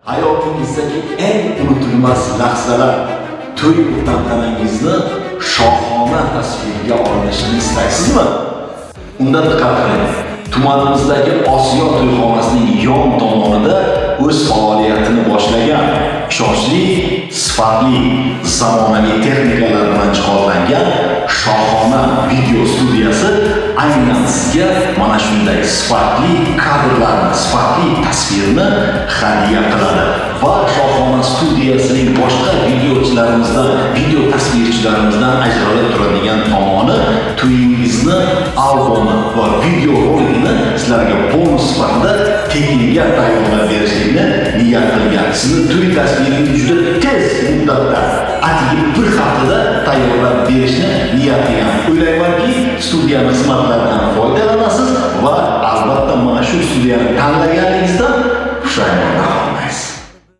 Hayotingizdagi eng unutilmas lahzalar, to'y tantanangizni shohona tasvirga olinishini istaysizmi? Unda diqqat qiling. Tumanimizdagi Osiyo to'yxonasining yon tomonida o'z faoliyatini boshlagan ishonchli, sifatli, zamonaviy texnikalar bilan jihozlangan Shohona video studiyasi aynan sizga mana shunday sifatli kadrlarni, sifatli tasvirni hadya qiladi. Va Shohona studiyasining boshqa videochilarimizdan, video tasvirchilarimizdan ajralib turadigan tomoni to'yingizni albomi va video roligini sizlarga bonus sifatida tekinga tayyorlab berishlikni niyat qilgan. Sizni to'y tasviringizni juda tez muddatda, atigi bir haftada tayyorlab berishni niyat qilgan. O'ylaymanki, studiyani xizmatlaridan foydalanasiz va albatta mana shu studiyani tanlaganingizdan pushaymonda qolmaysiz.